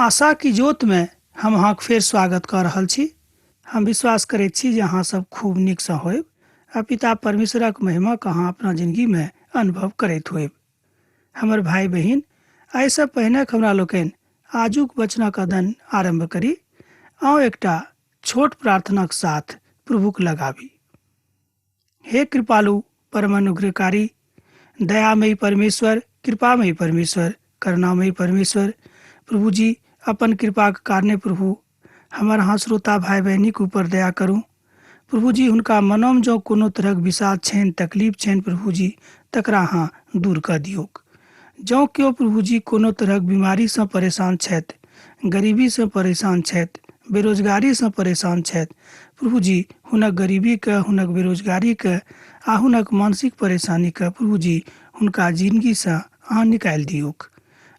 आशा की ज्योत में हम अहाँक फेर स्वागत कऽ रहल छी। हम विश्वास करैत छी जे अहाँ सब खूब नीकसँ होयब आ पिता परमेश्वरक महिमाक अहाँ अपना जिंदगी में अनुभव करैत होयब। हमर भाई बहिन, एहिसँ पहिने हमरा लोकनि आजुक वचनक अध्ययन आरम्भ करी, आउ एकटा छोट प्रार्थनाक साथ प्रभुक लगाबी। हे कृपालु परम अनुग्रहकारी दयामयी परमेश्वर, कृपामयी परमेश्वर, करुणामयी परमेश्वर प्रभु जी, अपन कृपाक कारणे प्रभु हमर अहाँ श्रोता भाई बहिनीक ऊपर दया करू। प्रभु जी, हुनका मनोमे जँ कोनो तरहक विषाद छनि, तकलीफ छनि प्रभु जी, तकरा अहाँ दूर कऽ दियौक। जँ केओ प्रभु जी कोनो तरहक बीमारीसँ परेशान छथि, गरीबीसँ परेशान छथि, बेरोजगारीसँ परेशान छथि, प्रभु जी हुनक गरीबीके, हुनक बेरोजगारीके आ हुनक मानसिक परेशानीके प्रभु जी हुनका जिनगीसँ अहाँ निकालि दियौक।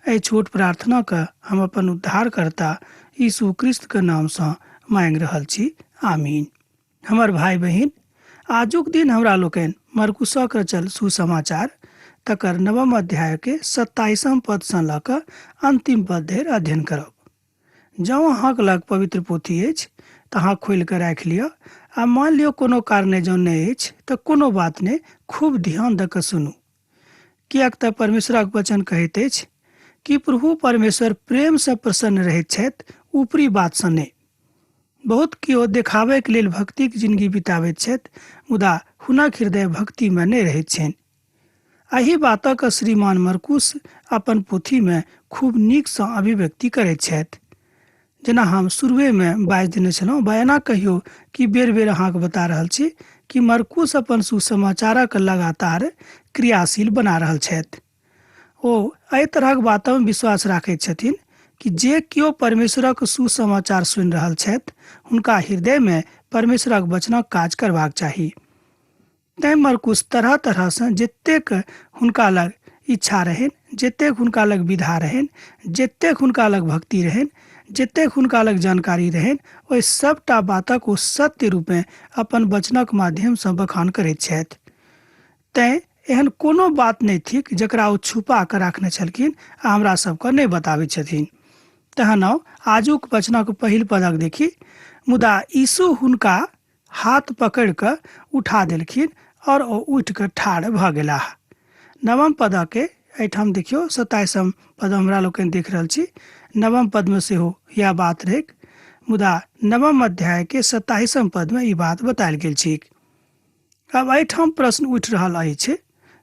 एहि छोट प्रार्थनाके हम अपन उद्धारकर्ता यीशु क्रिस्तके नामसँ मांगि रहल छी, आमीन। हमर भाई बहिन, आजुक दिन हमरा लोकनि मरकुसक रचल सुसमाचार तकर नवम अध्याय के 27 पदसँ लऽ कऽ अंतिम पद धरि अध्ययन करब। जँ अहाँक लग पवित्र पोथी अछि तऽ अहाँ खोलि कऽ राखि लिअ आ मानि लियौ कोनो कारणे जँ नहि अछि तऽ कोनो बात नहि, खूब ध्यान दऽ कऽ सुनू। किएक तऽ परमेश्वरक वचन कहैत अछि कि प्रभु परमेश्वर प्रेमसँ प्रसन्न रहैत छथि, ऊपरी बातसँ नहि। बहुत केओ देखाबयके लेल भक्तिक जिनगी बिताबैत छथि, मुदा हुनक हृदय भक्तिमे नहि रहैत छनि। एहि बातक श्रीमान मरकुस अपन पोथीमे खूब नीकसँ अभिव्यक्ति करैत छथि। जेना हम शुरुएमे बाजि देने छलहुँ वा एना कहियौ कि बेर बेर अहाँके बता रहल छी कि मरकुस अपन सुसमाचारक लगातार क्रियाशील बना रहल छथि। ओ एहि तरहक बातमे विश्वास राखैत छथिन कि जे केओ परमेश्वरक सुसमाचार सुनि रहल छथि हुनका हृदयमे परमेश्वरक वचनक काज करबाक चाही। तैँ मरकुस तरह तरहसँ जतेक हुनका लग इच्छा रहनि, जतेक हुनका लग विधा रहनि, जतेक हुनका लग भक्ति रहनि, जतेक हुनका लग जानकारी रहनि, ओहि सभटा बातक ओ सत्य रूपेँ अपन वचनक माध्यमसँ बखान करैत छथि। तैँ एहन कोनो बात नहि थिक जकरा ओ छुपा कऽ राखने छलखिन आ हमरा सबके नहि बताबै छथिन। तहन आउ आजुक वचनक पहिल पदक देखी। मुदा यीशु हुनका हाथ पकड़ि कऽ उठा देलखिन और ओ उठि कऽ ठाढ़ भऽ गेलाह। नवम पदके एहिठाम देखियौ, 27 पद हमरा लोकनि देख रहल छी। नवम पदमे सेहो इएह बात रहैक, मुदा नवम अध्यायके 27 पदमे ई बात बतायल गेल छैक। आब एहिठाम प्रश्न उठि रहल अछि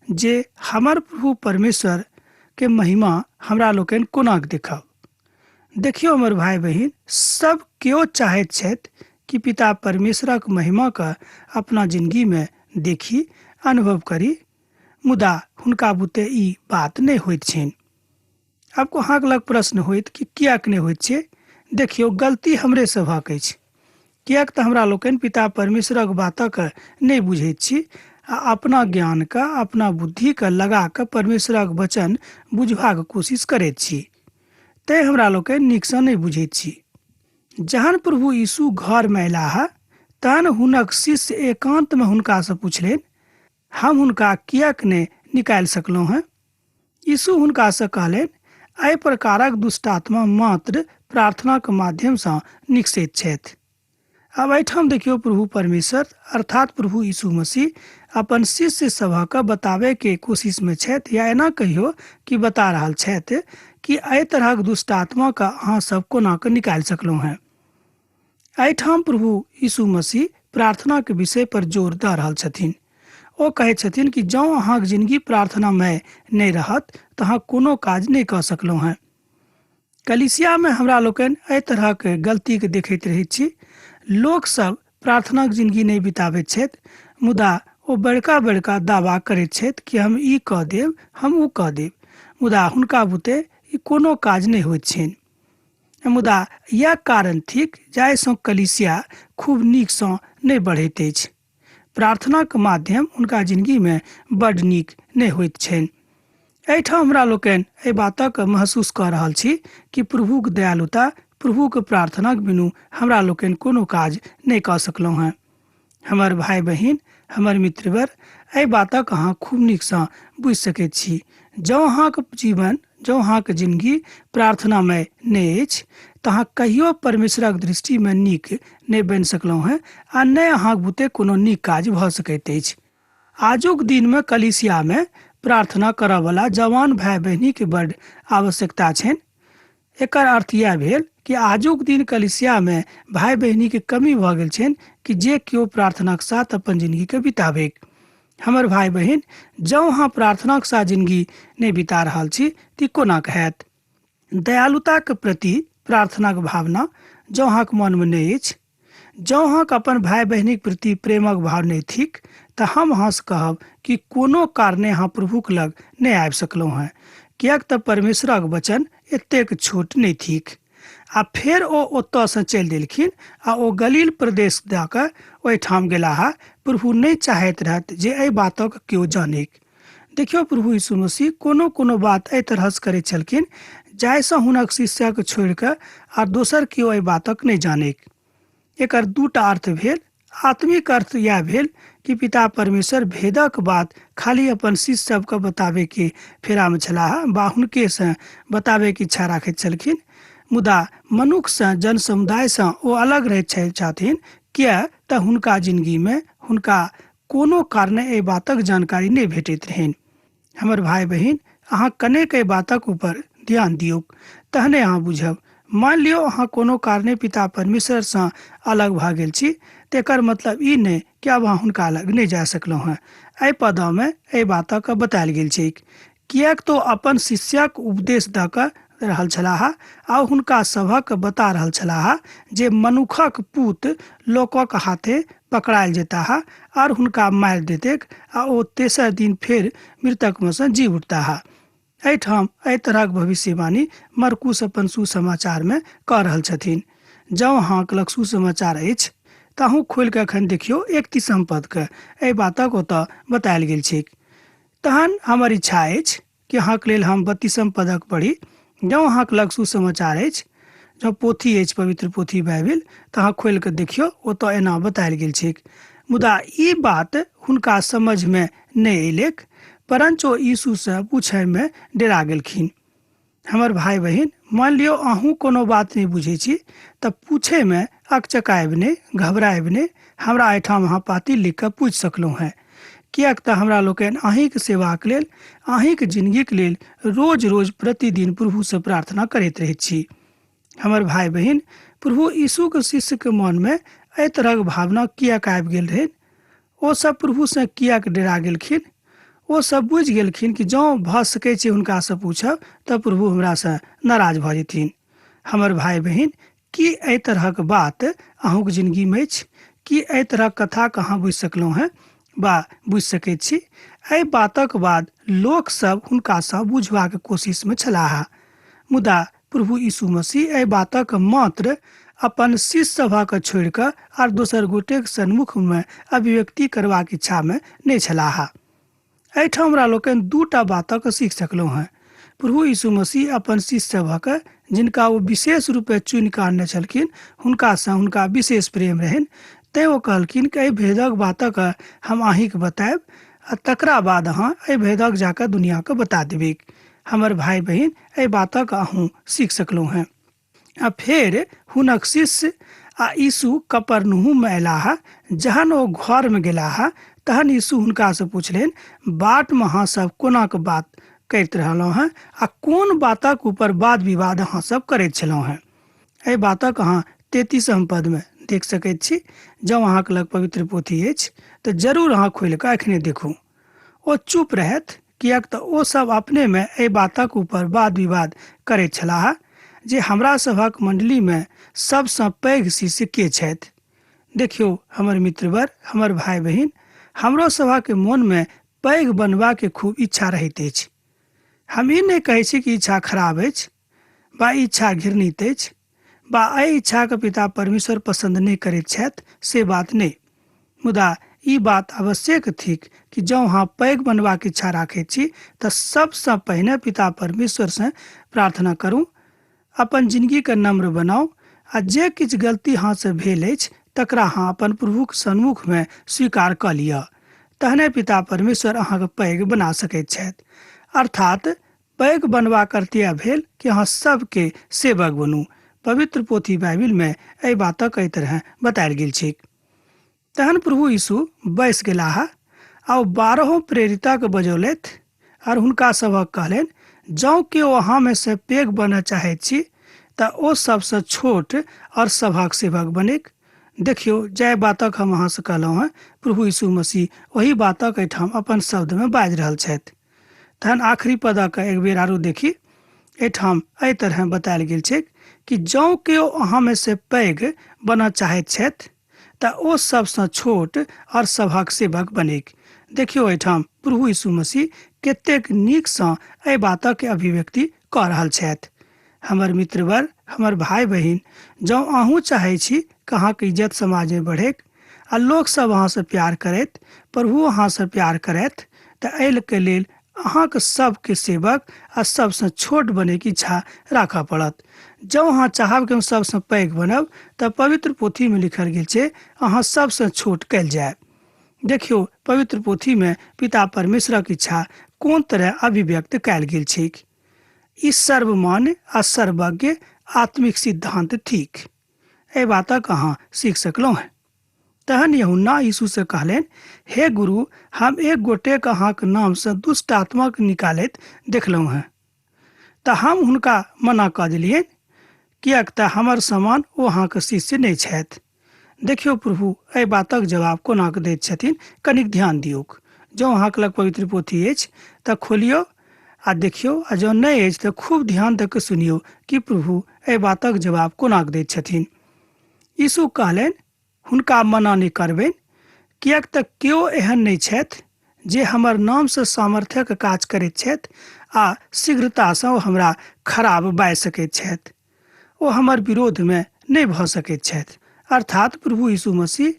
जे हमर प्रभु परमेश्वर के महिमा हमरा लोकनि कोना देखब। देखियौ हमर भाई बहिन, सब केओ चाहैत छथि कि पिता परमेश्वरक महिमाके अपना जिनगीमे देखी, अनुभव करी, मुदा हुनका बुते ई बात नहि होइत छनि। आब अहाँके लग प्रश्न होइत कि किएक नहि होइत छै। देखियौ, गलती हमरे सभक अछि, किएक तऽ हमरा लोकनि पिता परमेश्वरक बातक नहि बुझैत छी आ अपना ज्ञानके, अपना बुद्धिके लगा कऽ परमेश्वरक वचन बुझबाक कोशिश करैत छी, तैँ हमरा लोकनि नीकसँ नहि बुझैत छी। जहन प्रभु यीशु घरमे अयलाह तहन हुनक शिष्य एकान्तमे हुनकासँ पुछलनि, हम हुनका किएक नहि निकालि सकलहुँ हेँ? यीशु हुनकासँ कहलनि, एहि प्रकारक दुष्टात्मा मात्र प्रार्थनाक माध्यमसँ निकसैत छथि। आब एहिठाम देखियौ, प्रभु परमेश्वर अर्थात प्रभु यीशु मसीह अपन शिष्य सभक बताबे के कोशिश में छथि, या एना कहियो कि बता रहल छथि कि एहि तरहक दुष्टात्मा के अहाँ सब कोना के निकालि सकलहुँ हेँ। एहिठाम प्रभु यीशु मसीह प्रार्थना के विषय पर जोर दऽ रहल छथिन। ओ कहै छथिन कि जँ अहाँक जिनगी प्रार्थनामय नहि रहत तऽ अहाँ कोनो काज नहि कऽ सकलहुँ हेँ। कलिसियामे हमरा लोकनि एहि तरहक गलतीके देखैत रहैत छी। लोकसभ प्रार्थनाक जिनगी नहि बिताबैत छथि, मुदा ओ बड़का बड़का दावा करैत छथि कि हम ई कऽ देब, हम ओ कऽ देब, मुदा हुनका बुते ई कोनो काज नहि होइत छनि। मुदा इएह कारण थिक जाहिसँ कलिसिया खूब नीकसँ नहि बढ़ैत अछि। प्रार्थनाक माध्यम हुनका जिनगीमे बड्ड नीक नहि होइत छनि। एहिठाम हमरा लोकनि एहि बातक महसूस कऽ रहल छी कि प्रभुक दयालुता, प्रभुक प्रार्थनाक बिनु हमरा लोकनि कोनो काज नहि कऽ सकलहुँ हेँ। हमर भाय बहिन, हमर मित्रवर, एहि बातक अहाँ खूब नीकसँ बुझि सकैत छी। जँ अहाँक जीवन, जँ अहाँके जिनगी प्रार्थनामय नहि अछि तऽ अहाँ कहियो परमेश्वरक दृष्टिमे नीक नहि बनि सकलहुँ हेँ आ नहि अहाँक बुते कोनो नीक काज भऽ सकैत अछि। आजुक दिनमे कलीसियामे प्रार्थना करऽवला जवान भाय बहिनीके बड्ड आवश्यकता छनि। एकर अर्थ इएह भेल कि आजुक दिन कलीसियामे भाय बहिनीके कमी भऽ गेल छनि कि जे केओ प्रार्थनाक साथ अपन जिनगीके बिताबैक। हमर भाय बहिन, जँ अहाँ प्रार्थनाक साथ जिनगी नहि बिता रहल छी तऽ ई कोना कऽ हैत? दयालुताक प्रति प्रार्थनाक भावना जँ अहाँक मनमे नहि अछि, जँ अहाँक अपन भाय बहिनीक प्रति प्रेमक भाव नहि थिक, तऽ हम अहाँसँ कहब कि कोनो कारणे अहाँ प्रभुक लग नहि आबि सकलहुँ हेँ, किएक तऽ परमेश्वरक वचन एतेक छोट नहि थिक। आ फेर ओ ओतयसँ चलि देलखिन आ ओ गलील प्रदेश दऽ कऽ ओहिठाम गेलाह। प्रभु नहि चाहैत रहथि जे एहि बातक केओ जानैक। देखियौ, प्रभु यीशु मसीह कोनो कोनो बात एहि तरहसँ करैत छलखिन जाहिसँ हुनक शिष्यक छोड़ि कऽ आर दोसर केओ एहि बातक नहि जानैक। एकर दूटा अर्थ भेल। आत्मिक अर्थ इएह भेल कि पिता परमेश्वर भेदक बात खाली अपन शिष्य सबके बताबैके फेरामे छलाह बा हुनकेसँ बताबैके इच्छा राखैत छलखिन, मुदा मनुखसँ, जन समुदायसँ ओ अलग रहैत छथिन, किए तऽ हुनका जिनगीमे हुनका कोनो कारणे एहि बातक जानकारी नहि भेटैत रहनि। हमर भाय बहिन, अहाँ कनेक एहि बातक ऊपर ध्यान दियौक, तहने अहाँ बुझब। मानि लियौ अहाँ कोनो कारणे पिता परमेश्वरसँ अलग भऽ गेल छी, तेकर मतलब ई नहि कि आब अहाँ हुनका लग नहि जा सकलहुँ हेँ। एहि पदमे एहि बातक बतायल गेल छैक। किएक तऽ ओ अपन शिष्यक उपदेश दऽ कऽ रहल छलाह आ हुनका सभक बता रहल छलाह जे मनुखक पूत लोकक हाथे पकड़ायल जेताह आर हुनका मारि देतैक आ ओ तेसर दिन फेर मृतकमे सँ जी उठताह। एहिठाम एहि तरहक भविष्यवाणी मरकुस अपन सुसमाचारमे कऽ रहल छथिन। जँ अहाँक लग सुसमाचार अछि तऽ अहूँ खोलि कऽ एखन देखियौ 31 पदके, एहि बातक ओतऽ बतायल गेल छैक। तहन हमर इच्छा अछि कि अहाँके लेल हम 32 पदक पढ़ी। जँ अहाँके लग सुसमाचार अछि, जँ पोथी अछि, पवित्र पोथी बाइबिल, तऽ अहाँ खोलि कऽ देखियौ, ओतऽ एना बतायल गेल छैक। मुदा ई बात हुनका समझमे नहि अयलैक, परञ्च ओ यीशुसँ पूछयमे डेरा गेलखिन। हमर भाय बहिन, मानि लियौ अहूँ कोनो बात नहि बुझै छी तऽ पूछैमे अकचकायब नहि, घबरायब नहि। हमरा एहिठाम अहाँ पाती लिखि कऽ पूछि सकलहुँ हेँ, किएक तऽ हमरा लोकनि अहीँक सेवाक लेल, अहीँक जिनगीक लेल रोज रोज प्रतिदिन प्रभुसँ प्रार्थना करैत रहैत छी। हमर भाय बहिन, प्रभु यीशुक शिष्यके मनमे एहि तरहक भावना किएक आबि गेल रहनि? ओ सब प्रभुसँ किएक डेरा गेलखिन? ओ सब बुझि गेलखिन कि जँ भऽ सकै छै हुनकासँ पूछब तऽ प्रभु हमरासँ नाराज भऽ जेथिन। हमर भाय बहिन, की एहि तरहक बात अहूँक जिनगीमे अछि? की एहि तरहक कथाके अहाँ बुझि सकलहुँ हेँ वा बुझि सकैत छी? एहि बातक बाद लोकसभ हुनकासँ बुझबाक कोशिशमे छलाह। मुदा प्रभु यीशु मसीह एहि बातक मात्र अपन शिष्य सभक छोड़ि कऽ आर दोसर गोटेक सन्मुखमे अभिव्यक्ति करबाक इच्छामे नहि छलाह। एहिठाम हमरा लोकनि दूटा बातक सीख सकलहुँ हेँ। प्रभु यीशु मसीह अपन शिष्य सभक, जिनका ओ विशेष रूपे चुनि कऽ आनने छलखिन, हुनकासँ हुनका विशेष प्रेम रहनि, तेँ ओ कहलखिन कि एहि भेदक बातक हम अहीँके बतायब आ तकरा बाद अहाँ एहि भेदक जाकऽ दुनिआँके बता देबैक। हमर भाय बहिन, एहि बातक अहूँ सीख सकलहुँ हेँ। आ फेर हुनक शिष्य आ यीशु कपरनहूममे अयलाह। जहन ओ घरमे गेलाह तहन यीशु हुनकासँ पुछलनि, बाटमे अहाँ सब कोना कऽ बात करैत रहलहुँ हेँ आ कोन बातक ऊपर वाद विवाद अहाँ सब करैत छलहुँ हेँ? एहि बातक अहाँ 33 पदमे देख सकैत छी। जँ अहाँक लग पवित्र पोथी अछि तऽ जरूर अहाँ खोलि कऽ एखने देखू। ओ चुप रहथि, किएक तऽ ओ सभ अपनेमे एहि बातक ऊपर वाद-विवाद करैत छलाह जे हमरा सभक मण्डलीमे सभ सँ पैघ शिष्य के छथि। देखियौ, हमर मित्रवर, हमर भाय-बहिन, हमरो सभक मोनमे पैघ बनबाक खूब इच्छा रहैत अछि। हम ई नहि कहैत छी कि इच्छा खराब अछि वा इच्छा घृणित अछि वा एहि इच्छाके पिता परमेश्वर पसन्द नहि करैत छथि, से बात नहि। मुदा ई बात आवश्यक थिक कि जँ अहाँ पैघ बनबाक इच्छा राखैत छी तऽ सबसँ पहिने पिता परमेश्वरसँ प्रार्थना करू, अपन जिनगीके नम्र बनाउ आ जे किछु गलती अहाँसँ भेल अछि तकरा अहाँ अपन प्रभुक सन्मुखमे स्वीकार कऽ लिअ, तहने पिता परमेश्वर अहाँके पैघ बना सकैत छथि। अर्थात पैघ बनबाक अर्थ इएह भेल कि अहाँ सबके सेवक बनू। पवित्र पोथी बाइबिल में एहि बातक एहि तरह बतायल गेल छैक। तहन प्रभु यीशु बैस गेलाह आ ओ 12 प्रेरितक बजौलथि और हुनका सभक कहलनि, जँ केओ अहाँमे से पैघ बनऽ चाहैत छी तऽ ओ सबसँ छोट और सभक सेवक बनेक। देखियौ, जाहि बातक हम अहाँसँ कहलहुँ हेँ, प्रभु यीशु मसीह ओही बातक एहिठाम अपन शब्दमे बाजि रहल छथि। तहन आखिरी पदक एक बेर आरो देखी। एहिठाम एहि तरह बतायल गेल छैक कि जँ केओ अहाँमे से पैघ बनऽ चाहैत छथि तऽ ओ सबसँ छोट और सभक सेवक बनेक। देखियौ, एहिठाम प्रभु यीशु मसीह कतेक नीकसँ एहि बातक अभिव्यक्ति कऽ रहल छथि। हमर मित्रवर, हमर भाय बहिन, जँ अहूँ चाहै छी कि अहाँके इज्जत समाजमे बढ़ैक आ लोकसभ अहाँसँ प्यार करैत, प्रभु अहाँसँ प्यार करैत, तऽ एहिके लेल अहाँके सबके सेवक आ सबसँ छोट बनैके इच्छा राखऽ पड़त। जँ अहाँ चाहब कि हम सबसँ पैघ बनब तऽ पवित्र पोथीमे लिखल गेल छै अहाँ सबसँ छोट कयल जायब। देखियौ, पवित्र पोथीमे पिता परमेश्वरक इच्छा कोन तरह अभिव्यक्त कयल गेल छैक। ई सर्वमान्य आ सर्वज्ञ आत्मिक सिद्धांत थिक। एहि बातक अहाँ सीख सकलहुँ हेँ। तहन यूहन्ना यीशुसँ कहलनि, हे गुरु, हम एक गोटेक अहाँक नामसँ दुष्ट आत्माक निकालैत देखलहुँ हेँ, तऽ हम हुनका मना कऽ देलियनि, किएक तऽ हमर समान ओ अहाँक शिष्य नहि छथि। देखियौ, प्रभु एहि बातक जवाब कोना कऽ दैत छथिन, कनिक ध्यान दियौक। जँ अहाँके लग पवित्र पोथी अछि तऽ खोलियौ आ देखियौ, आ जँ नहि अछि तऽ खूब ध्यान दऽ कऽ सुनियौ कि प्रभु एहि बातक जवाब कोना कऽ दैत छथिन। यीशु कहलनि, हुनका मना नहि करबनि, किएक तऽ केओ एहन नहि छथि जे हमर नामसँ सामर्थ्यक काज करैत छथि आ शीघ्रतासँ ओ हमरा खराब बाजि सकैत छथि। ओ हमर विरोधमे नहि भऽ सकैत छथि। अर्थात प्रभु यीशु मसीह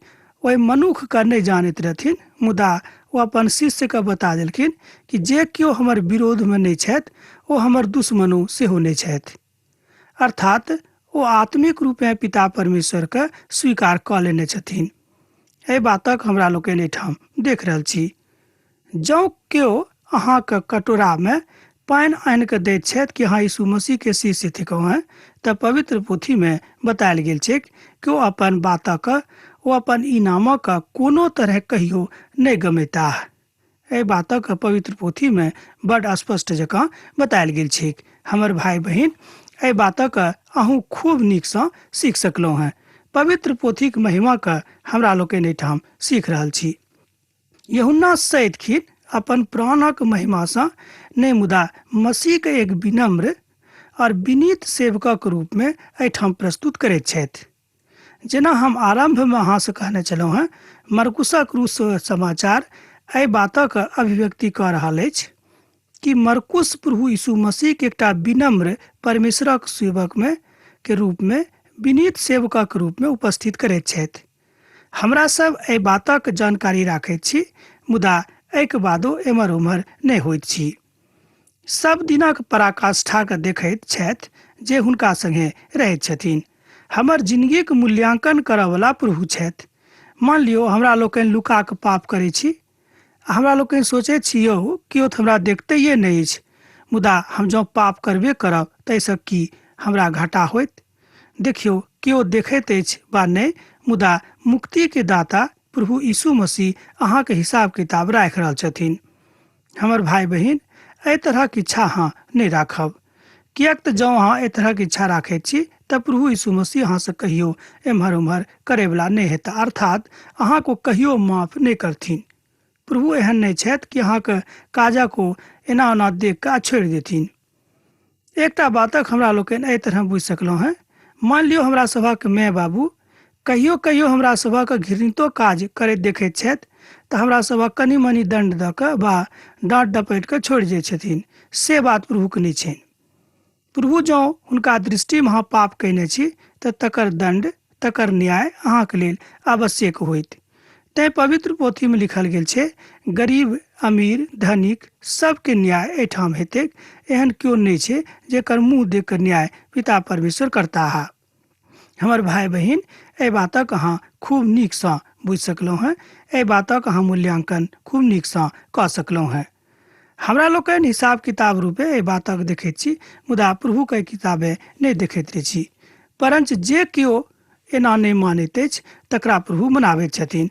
ओहि मनुखके नहि जानैत रहथिन, मुदा ओ अपन शिष्यके बता देलखिन कि जे केओ हमर विरोधमे नहि छथि ओ हमर दुश्मनो सेहो नहि छथि। अर्थात ओ आत्मिक रूपेँ पिता परमेश्वरके स्वीकार कऽ लेने छथिन। एहि बातक हमरा लोकनि एहिठाम देख रहल छी। जँ केओ अहाँके कटोरामे पानि आनि कऽ दैत छथि कि अहाँ यीशु मसीहके शिष्य थिकहुँ हेँ, तऽ पवित्र पोथीमे बतायल गेल छैक कि ओ अपन बातक, ओ अपन इनामक कोनो तरह कहियो नहि गमेताह। एहि बातक पवित्र पोथीमे बड स्पष्ट जकाँ बतायल गेल छैक। हमर भाय बहिन, एहि बातक अहूँ खूब नीकसँ सीख सकलहुँ हेँ। पवित्र पोथीक महिमाके हमरा लोकनि एहिठाम सीख रहल छी। यूहन्ना सदिखन अपन प्राणक महिमासँ नहि, मुदा मसीहके एक विनम्र और विनीत सेवकक रूपमे एहिठाम प्रस्तुत करैत छथि। जेना हम आरम्भमे अहाँसँ कहने छलहुँ हेँ, मरकुसक रूस समाचार एहि बातक अभिव्यक्ति कऽ रहल अछि कि मरकुस प्रभु यीशु मसीहके एकटा विनम्र परमेश्वरक सेवकमे के रूपमे, विनीत सेवकक रूपमे उपस्थित करैत छथि। हमरा सब एहि बातक जानकारी राखैत छी, मुदा एहिके बादो एम्हर ओम्हर नहि होइत छी। सब दिनक पराकाष्ठाके देखैत छथि जे हुनका संगे रहैत छथिन। हमर जिनगीक मूल्यांकन करऽवला प्रभु छथि। मान लियौ हमरा लोकनि लुका कऽ पाप करै छी आ हमरा लोकनि सोचैत छी, यौ केओ तऽ हमरा देखतैये नहि अछि, मुदा हम जँ पाप करबे करब ताहिसँ की हमरा घाटा होयत? देखियौ, केओ देखैत अछि वा नहि, मुदा मुक्तिके दाता प्रभु यीशु मसीह अहाँके हिसाब किताब राखि रहल छथिन। हमर भाय बहिन, एहि तरहक इच्छा अहाँ नहि राखब, किएक तऽ जँ अहाँ एहि तरहक इच्छा राखैत छी तऽ प्रभु यीशु मसीह अहाँसँ कहियो एम्हर ओम्हर करैवला नहि हेता, अर्थात अहाँके ओ कहियो माफ नहि करथिन। प्रभु एहन नहि छथि कि अहाँके काजक ओ एना ओना देख कऽ आ छोड़ि देथिन। एकटा बातक हमरा लोकनि एहि तरह बुझि सकलहुँ हेँ। मानि लियौ हमरा सभक माय बाबू कहियो कहियो हमरा सभक घृणितो काज करैत देखैत छथि तऽ हमरा सभक कनि मनि दण्ड दऽ कऽ वा डाँट डपटि कऽ छोड़ि दैत छथिन। से बात प्रभुके नहि छनि। प्रभु जँ हुनका दृष्टिमे अहाँ पाप कयने छी तऽ तकर दण्ड, तकर न्याय अहाँके लेल आवश्यक होइत। तैँ पवित्र पोथीमे लिखल गेल छै, गरीब, अमीर, धनिक सबके न्याय एहिठाम हेतैक। एहन केओ नहि छै जेकर मुँह देख कऽ न्याय पिता परमेश्वर करताह। हमर भाय बहिन, एहि बातक अहाँ खूब नीकसँ बुझि सकलहुँ हेँ। एहि बातक अहाँ मूल्यांकन खूब नीकसँ कऽ सकलहुँ हेँ। हमरा लोकनि हिसाब किताब रूपे एहि बातक देखैत छी, मुदा प्रभुक एहि किताबे नहि देखैत रहै छी। परञ्च जे केओ एना नहि मानैत अछि तकरा प्रभु मनाबैत छथिन।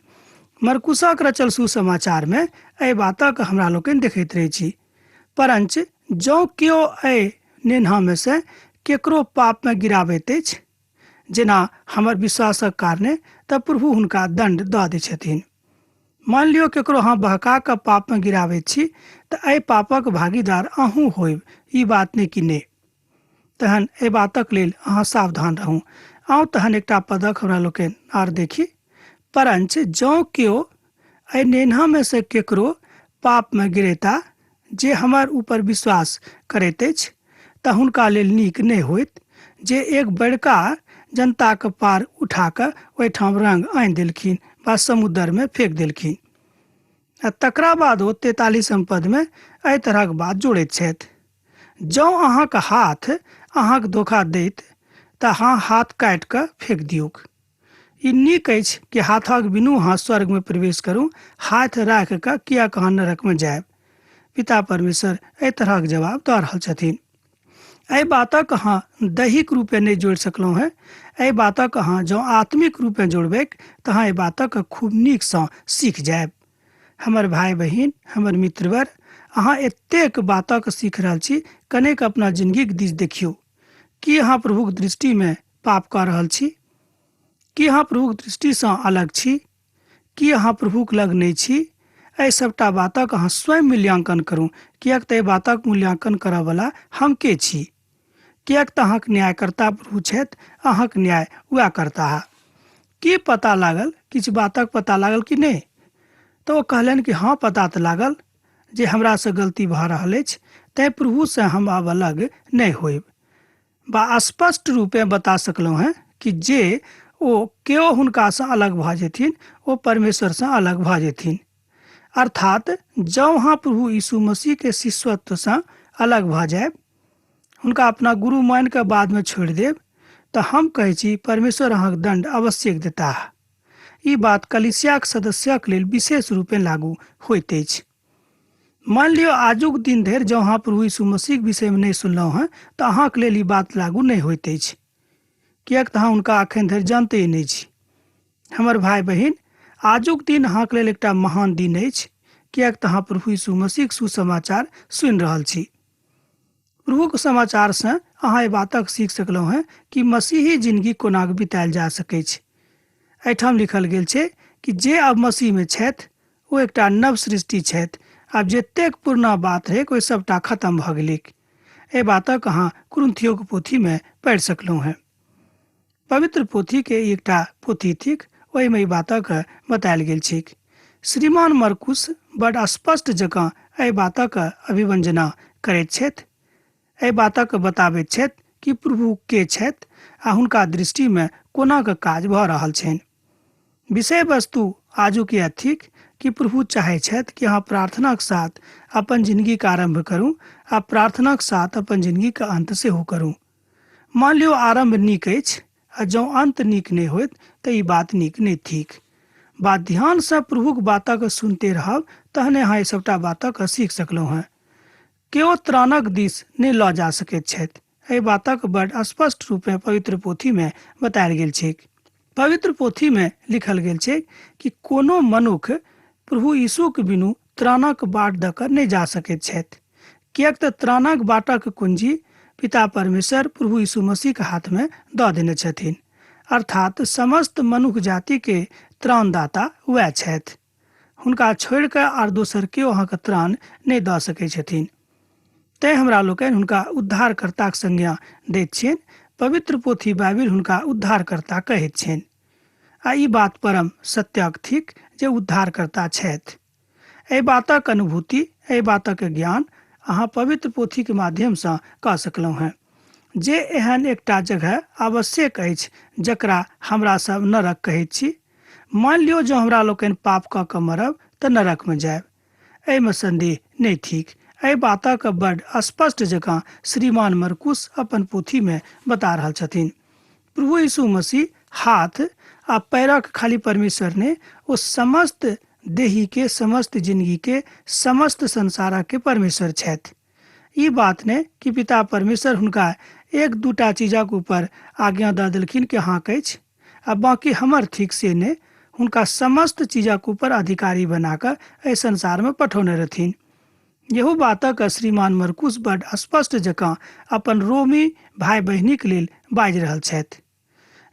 मरकुसक रचल सुसमाचारमे एहि बातक हमरा लोकनि देखैत रहै छी। परञ्च जँ केओ एहि नेन्हामे सँ केकरो पापमे गिराबैत अछि, जेना हमर विश्वासक कारणे, तँ प्रभु हुनका दण्ड दऽ दैत छथिन। मानि लियौ केकरो अहाँ बहका कऽ पापमे गिराबैत छी तऽ एहि पापक भागीदार अहूँ होयब, ई बात नहि कि नहि। तहन एहि बातक लेल अहाँ सावधान रहू। आउ तहन एकटा पदक हमरा लोकनि आर देखी। परञ्च जँ केओ एहि नेन्हामे सँ केकरो पापमे गिरेता जे हमर ऊपर विश्वास करैत अछि तऽ हुनका लेल नीक नहि होइत जे एक बड़का जनताक पार उठा कऽ ओहिठाम रंग आनि देलखिन वा समुद्रमे फेक देलखिन। आ तकरा बाद ओ 43म पदमे एहि तरहक बात जोड़ैत छथि, जँ अहाँक हाथ अहाँक धोखा दैत तऽ अहाँ हाथ काटि कऽ फेक दियौक। ई नीक अछि कि हाथक बिनु अहाँ स्वर्गमे प्रवेश करू, हाथ राखि कऽ किएक अहाँ नरकमे जायब? पिता परमेश्वर एहि तरहक जवाब दऽ रहल छथिन। एहि बातक अहाँ दैहिक रूपे नहि जोड़ि सकलहुँ हेँ। एहि बातक अहाँ जँ आत्मिक रूपे जोड़बैक तऽ अहाँ एहि बातक खूब नीकसँ सीख जायब। हमर भाय बहिन, हमर मित्रवर, अहाँ एतेक बातक सीख रहल छी, कनेक अपना जिनगीक दिस देखियौ। की अहाँ प्रभुक दृष्टिमे पाप कऽ रहल छी? की अहाँ प्रभुक दृष्टिसँ अलग छी? की अहाँ प्रभुक लग नहि छी? एहि सभटा बातक अहाँ स्वयं मूल्यांकन करू, किएक तऽ एहि बातक मूल्यांकन करऽवला हम के छी? किएक तऽ अहाँक न्यायकर्ता प्रभु छथि, अहाँक न्याय वएह करताह। की पता लागल? किछु बातक पता लागल कि नहि? तऽ ओ कहलनि कि हँ, पता तऽ लागल जे हमरासँ गलती भऽ रहल अछि, तेँ प्रभुसँ हम आब अलग नहि होयब। बा स्पष्ट रूपेँ बता सकलहुँ हेँ कि जे ओ केओ हुनकासँ अलग भऽ जेथिन ओ परमेश्वरसँ अलग भऽ जेथिन। अर्थात जँ अहाँ प्रभु यीशु मसीहके शिष्यत्वसँ अलग भऽ जायब, हुनका अपना गुरु मानि कऽ बादमे छोड़ि देब, तऽ हम कहै छी परमेश्वर अहाँक दण्ड अवश्यक देताह। ई बात कलीसियाक सदस्यक लेल विशेष रूपेँ लागू होइत अछि। मानि लियौ आजुक दिन धरि जँ अहाँ प्रभु यीशु मसीहक विषयमे नहि सुनलहुँ हेँ तऽ अहाँक लेल ई बात लागू नहि होइत अछि, किएक तऽ अहाँ हुनका एखन धरि जानते नहि छी। हमर भाय बहिन, आजुक दिन अहाँक लेल एकटा महान दिन अछि, किएक तऽ अहाँ प्रभु यीशु मसीहक सुसमाचार सुनि रहल छी। प्रभुक समाचारसँ अहाँ एहि बातक सीख सकलहुँ हेँ कि मसीही जिनगी कोना बितायल जा सकैछ। एहिठाम लिखल गेल छै कि जे आब मसीहमे छथि ओ एकटा नव सृष्टि छथि। आब जतेक पुरना बात रहैक ओहि सभटा खतम भऽ गेलैक। एहि बातक अहाँ कुरिन्थियोक पोथीमे पढ़ि सकलहुँ हेँ। पवित्र पोथीके ई एकटा पोथी थिक, ओहिमे ई बातक बतायल गेल छैक। श्रीमान मरकुस बड स्पष्ट जकाँ एहि बातक अभिव्यंजना करैत छथि। एहि बातक बताबैत छथि कि प्रभु के छथि आ हुनका दृष्टिमे कोना कऽ काज भऽ रहल छनि। विषय वस्तु आजुक यैह थिक कि प्रभु चाहै छथि कि अहाँ प्रार्थनाक साथ अपन जिनगीक आरम्भ करू आ प्रार्थनाक साथ अपन जिनगीक अन्त सेहो करू। मानि लियौ आरम्भ नीक अछि आ जँ अन्त नीक नहि होइत तऽ ई बात नीक नहि थिक। बा ध्यानसँ प्रभुक बातक सुनिते रहब तहने अहाँ एहि सभटा बातक सीख सकलहुँ हेँ। केओ त्राणक दिस नहि लऽ जा सकैत छथि। एहि बातक बड स्पष्ट रूपेँ पवित्र पोथीमे बतायल गेल छैक। पवित्र पोथीमे लिखल गेल छैक कि कोनो मनुख प्रभु यीशुक बिनु त्राणक बाट दऽ कऽ नहि जा सकैत छथि, किएक तऽ त्राणक बाटक कुंजी पिता परमेश्वर प्रभु यीशु मसीहक हाथमे दऽ देने छथिन। अर्थात समस्त मनुख जातिके त्राणदाता वएह छथि। हुनका छोड़ि कऽ आर दोसर केओ अहाँके त्राण नहि दऽ सकैत छथिन। तेँ हमरा लोकनि हुनका उद्धारकर्ताक संज्ञा दैत छियनि। पवित्र पोथी बाइबिल हुनका उद्धारकर्ता कहैत छनि। आ ई बात परम सत्यक थिक जे उद्धारकर्ता छथि। एहि बातक अनुभूति, एहि बातक ज्ञान अहाँ पवित्र पोथीक माध्यमसँ कऽ सकलहुँ हेँ। जे एहन एकटा जगह आवश्यक अछि जकरा हमरा सब नरक कहैत छी। मानि लियौ जँ हमरा लोकनि पाप कऽ कऽ मरब तऽ नरकमे जायब। एहिमे सन्देह नहि थिक। एहि बातक बड स्पष्ट जकाँ श्रीमान मरकुस अपन पोथीमे बता रहल छथिन। प्रभु यीशु मसीह हाथ आ पैरक खाली परमेश्वर नहि, ओ समस्त देहीके, समस्त जिंदगीके, समस्त संसारके परमेश्वर छथि। ई बात नहि कि पिता परमेश्वर हुनका एक दूटा चीजक ऊपर आज्ञा दऽ देलखिन कि अहाँके अछि आ बाँकी हमर थिक, से नहि, हुनका समस्त चीजक ऊपर अधिकारी बना कऽ एहि संसारमे पठौने रहथिन। इहो बातक श्रीमान मरकुस बड स्पष्ट जकाँ अपन रोमी भाय बहिनीक लेल बाजि रहल छथि।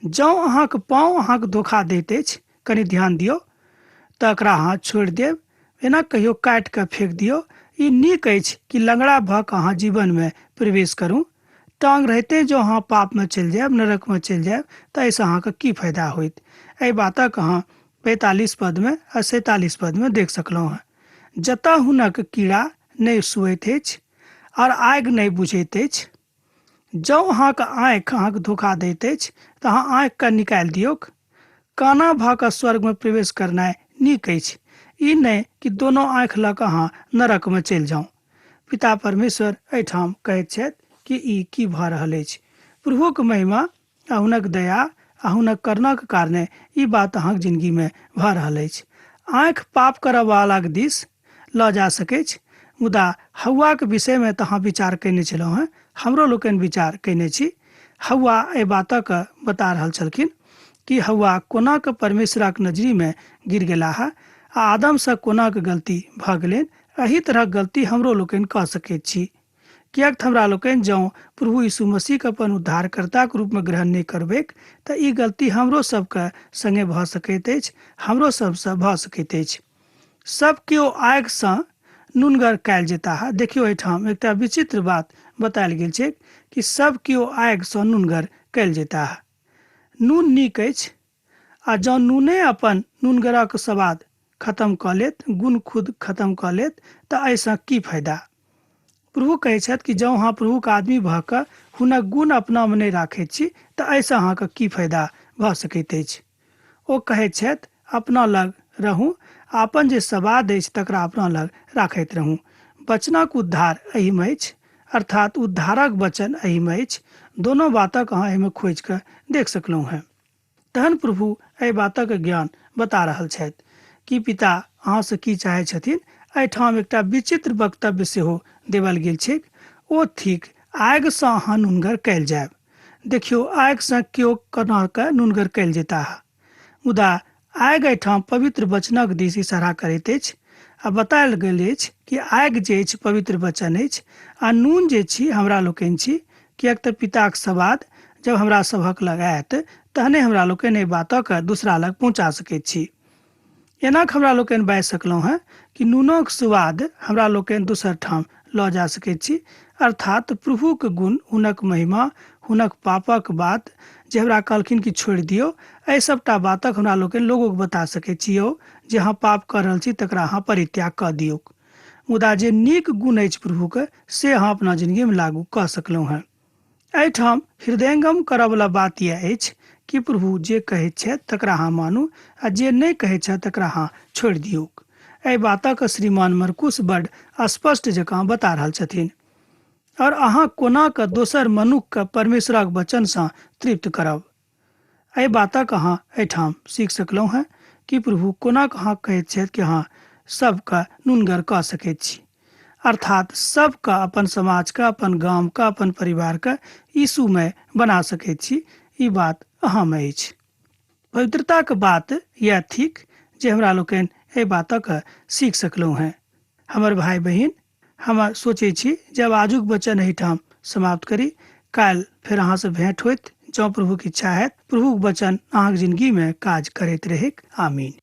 जँ अहाँक पाँव अहाँक धोखा दैत अछि, कनि ध्यान दियौ, तऽ एकरा अहाँ छोड़ि देब, एना कहियो काटि कऽ फेक दियौ। ई नीक अछि कि लंगड़ा भऽ कऽ अहाँ जीवनमे प्रवेश करू। टांग रहिते जँ अहाँ पापमे चलि जायब, नरकमे चलि जायब, तऽ एहिसँ अहाँके की फायदा होयत? एहि बातक अहाँ 45 पदमे आ 47 पदमे देख सकलहुँ हँ। जतऽ हुनक कीड़ा नहि सुएत अछि आओर आगि नहि बुझैत अछि। जँ अहाँक आँखि अहाँके धोखा दैत अछि तऽ अहाँ आँखिके निकालि दियौक। काना भऽ कऽ स्वर्गमे प्रवेश करनाइ नीक अछि, ई नहि कि दोनो आँखि लऽ कऽ अहाँ नरकमे चलि जाउ। पिता परमेश्वर एहिठाम कहैत छथि कि ई की भऽ रहल अछि। प्रभुक महिमा आ हुनक दया आ हुनक करुणाक कारणे ई बात अहाँक जिनगीमे भऽ रहल अछि। आँखि पाप करऽवालाक दिस लऽ जा सकैछ, मुदा हौआक विषयमे तऽ अहाँ विचार कयने छलहुँ हेँ, हमरो लोकनि विचार कयने छी। हौआ एहि बातक बता रहल छलखिन कि हौआ कोना कऽ परमेश्वरक नजरिमे गिर गेलाह आ आदमसँ कोना कऽ गलती भऽ गेलनि। एहि तरहक गलती हमरो लोकनि कऽ सकैत छी, किएक तऽ हमरा लोकनि जँ प्रभु यीशु मसीहके अपन उद्धारकर्ताक रूपमे ग्रहण नहि करबैक तऽ ई गलती हमरो सबके संगे भऽ सकैत अछि, हमरो सबसँ भऽ सकैत अछि। सब केओ आगिसँ नुनगर कयल जेताह। देखियौ, एहिठाम एकटा विचित्र बात बतायल गेल छैक कि सब केओ आगिसँ नुनगर कयल जेताह। नून नीक अछि, आ जँ नूने अपन नुनगरक स्वाद खतम कऽ लेत, गुण खुद खतम कऽ लेत, तऽ एहिसँ की फायदा? प्रभु कहै छथि कि जँ अहाँ प्रभुक आदमी भऽ कऽ हुनक गुण अपनामे नहि राखैत छी तऽ एहिसँ अहाँके की फायदा भऽ सकैत अछि? ओ कहैत छथि, अपना लग रहू आ अपन जे स्वाद अछि तकरा अपना लग राखैत रहू। वचनक उद्धार एहिमे अछि, अर्थात उद्धारक वचन एहिमे अछि। दोनो बातक अहाँ एहिमे खोजि कऽ देख सकलहुँ हेँ। तहन प्रभु एहि बातक ज्ञान बता रहल छथि कि पिता अहाँसँ की चाहै छथिन। एहिठाम एकटा विचित्र वक्तव्य सेहो देवल गेल छैक, ओ थिक आगिसँ अहाँ नुनगर कयल जायब। देखियौ, आगिसँ केओ कोना कऽ नुनगर कयल जेताह? मुदा आगि एहिठाम पवित्र वचनक दिस इशारा करैत अछि आ बतायल गेल अछि कि आगि जे अछि पवित्र वचन अछि आ नून जे छी हमरा लोकनि छी, किएक तऽ पिताक सवाद जब हमरा सभक लग आयत तहने हमरा लोकनि एहि बातक दूसरा लग पहुँचा सकैत छी। एना हमरा लोकनि बाजि सकलहुँ हेँ कि नूनक स्वाद हमरा लोकनि दोसर ठाम लऽ जा सकैत छी, अर्थात प्रभुक गुण, हुनक महिमा, हुनक पापक बात जे हमरा कहलखिन कि छोड़ि दियौ, एहि सभटा बातक हमरा लोकनि लोगोके बता सकैत छी, यौ जे अहाँ पाप कऽ रहल छी तकरा अहाँ परित्याग कऽ दियौक। मुदा जे नीक गुण अछि प्रभुके से अहाँ अपना जिनगीमे लागू कऽ सकलहुँ हेँ। एहिठाम हृदयंगम करऽवला बात यैह अछि कि प्रभु जे कहैत छथि तकरा अहाँ मानू आ जे नहि कहैत छथि तकरा अहाँ छोड़ि दियौक। एहि बातक श्रीमान मरकुस बड स्पष्ट जकाँ बता रहल छथिन। और अहाँ कोना कऽ दोसर मनुखके परमेश्वरक वचनसँ तृप्त करब, एहि बातक अहाँ एहिठाम सीख सकलहुँ हेँ कि प्रभु कोना कऽ अहाँ कहैत छथि कि अहाँ सबके नुनगर कऽ सकैत छी, अर्थात सबके, अपन समाजके, अपन गामके, अपन परिवारके यीशुमय बना सकैत छी। ई बात अहाँमे अछि। पवित्रताक बात यैह थिक जे हमरा लोकनि एहि बातक सीख सकलहुँ हेँ। हमर भाय बहिन, हम सोचै छी जे आब आजुक वचन एहिठाम समाप्त करी। काल्हि फेर अहाँसँ भेंट होयत, जँ प्रभुक इच्छा हैत। प्रभुक वचन अहाँक जिनगीमे काज करैत रहैक। आमीन।